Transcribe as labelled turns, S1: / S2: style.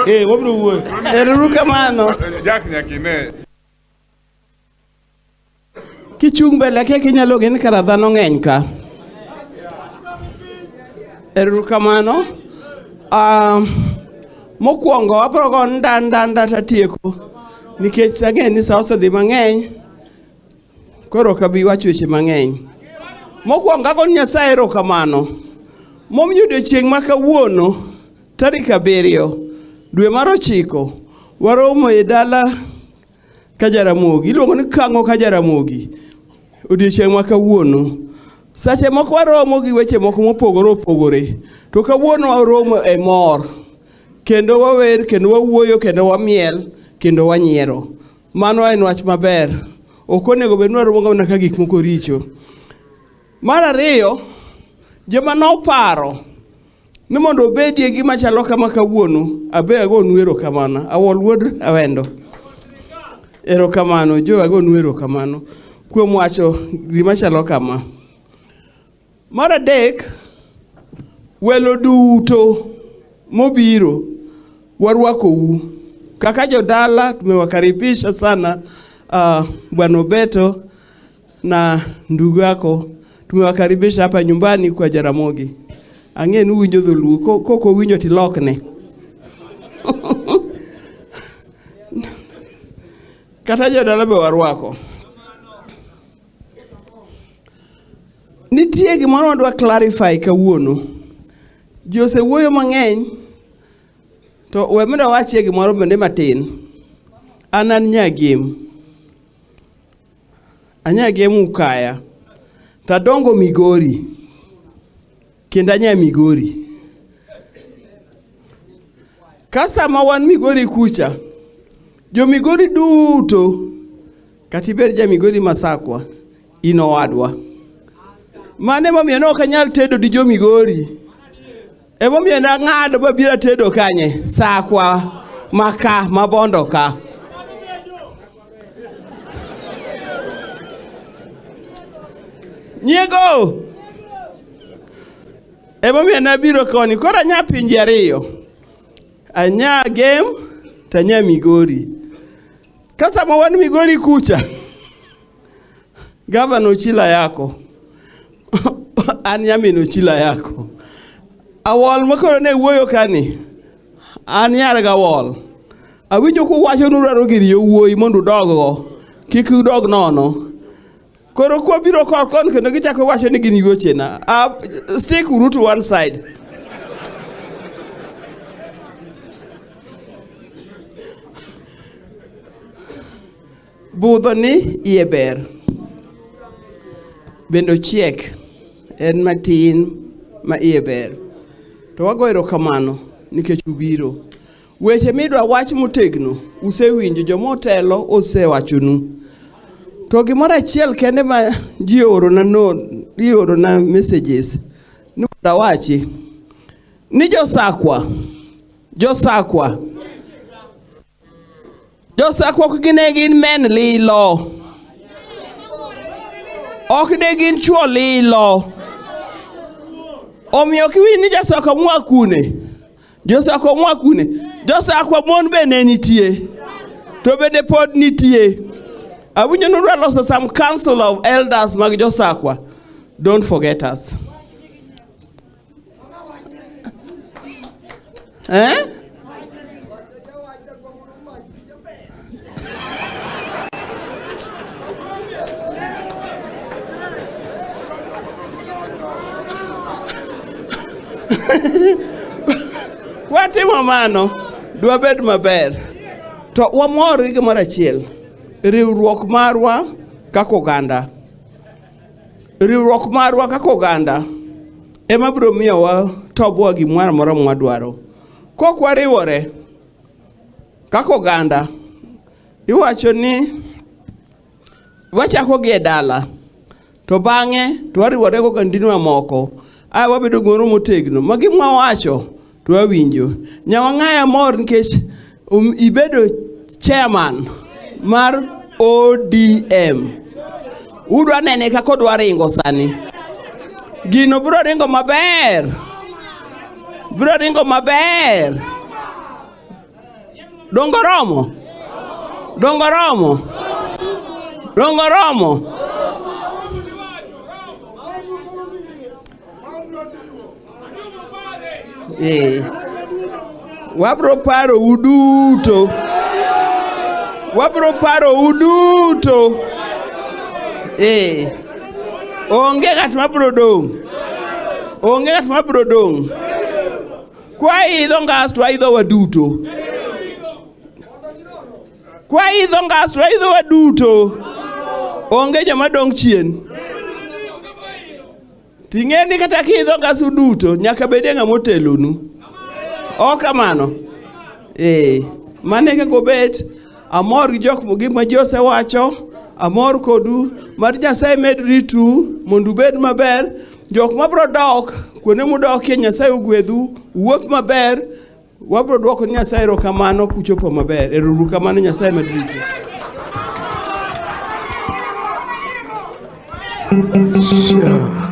S1: Eh, wabiro wuoyo.
S2: Ero kamano.
S3: Jack nyaka ine.
S2: Kichung' mbele kia kinyalo gin kara dhano ng'eny ka. Ero kamano. Mokwongo abiro go nda nda nda tatieko nikech ang'e ni sa osedhi mang'eny koro ok abi wacho weche mang'eny. Mokwongo ago ni Nyasaye erokamano momiyo odiochieng' ma kawuono tarik 7 dwe mar 9 waromo e dala ka Jaramogi, iluongo ni Kang'o ka Jaramogi odiochieng' ma kawuono. Sache moko waromo gi weche moko mopogore opogore, to kawuono waromo e mor kendo wawer kendo wawuoyo kendo wamiel kendo wanyiero. Mano en wach maber. Ok onego bed ni waromo mana ka gik moko richo. Mar ariyo, joma noparo ni mondo obedie gima chalo kama kawuono, abe agonu erokamano. Awol wuod Awendo. Erokamano, jo agonu erokamano kuom wacho gima chalo kama. Mar adek, welo duto mobiro warwakou. Kaka jodala tumewakaribisha sana Bwana Obeto na ndugu yako, tumewakaribisha hapa nyumbani kwa Jaramogi. Ang'e ni uwinjo dholuo, kok owinjo tilokne. Kata jodala be warwako. Nitie gimoro wadwa clarify kawuono. Ji osewuoyo mang'eny, to we mondo awachie gimoro bende matin. An an Nyagem. Anyagem Ukaya. Tadongo Migori. Kendo anya Migori. Ka sama wan Migori kucha, jo Migori duto, kata ibed ja Migori Masakwa, in owadwa. Mano emomiyo ne ok anyal tedo di jo Migori. Emomiyo ne ang'ado mabiro atedo kanye? Sakwa maka mabondo ka. Nyiego! Emomiyo nabiro koni. Koro anya pinje ariyo. Anya Gem to anya Migori. Ka sama wan Migori kucha, Gavana Ochila yako. An nyamin Ochila yako. Awol makoro ne wuoyo kani. An nyar gawol. Awinjo kuwacho ni udwaro gir yowuoyi mondo udoggo. Kik udog nono. Koro kwabiro kor kon kendo gichako wacho ni gin yuochena. Stick uru to one side. Budho ni iye ber. Bende ochiek. En matin ma iye ber. To wago erokamano nikech ubiro. Weche midwa wach motegno usewinjo, joma otelo osewachonu. To gimoro achiel kende ma ji oorona no, iorona messages ni mondo awachi ni josakwa, josakwa, josakwa ok gine gin men lilo, ok ne gin chuo lilo. Omiyo kiwinj ni jasakwa moa kune, josakwa moa kune, josakwa mon be ne nitie, to bende pod nitie. Awinjo ni udwa loso some council of elders mag josakwa. Don't forget us. Eh? Watimo mano, dwabed maber. To wamor gi gimoro achiel, riwruok marwa kaka oganda. Riwruok marwa kaka oganda ema biro miyowa tobowa gimoro amora mwadwaro. Kok wariwore kaka oganda, iwacho ni wachako gi e dala, to bang'e to wariwore gi ogandini mamoko, ae wabedo gimoro motegno ma gima wawacho to wawinjo. Nyawang'aya mor nikech ibedo chairman mar ODM. Udwa nene kaka odwa ringo sani. Gino biro ringo maber. Biro ringo maber. Dongo romo? Dongo romo? Dongo romo? Eh. Wabro paro uduto. Wabro paro uduto. Eh. Onge ng'at mabro dong'. Onge ng'at mabro dong'. Kwaidho ngas to waidho waduto. Kwaidho ngas to waidho waduto. Onge joma dong' chien. Ting'e ni kata kiidho ngas uduto nyaka bedie ng'ama otelonu. Ok kamano? Eh, mano e kaka obet. Amor gi jok gik ma ji osewacho. Amor kodu. Mad Nyasaye med ritu mondo ubed maber. Jok mabro dok kuonde mudokie Nyasaye ogwedhu. Wuoth maber. Wabro dwoko ni Nyasaye erokamano kuchopo maber. Ero uru kamano Nyasaye med ritu.
S1: Sure.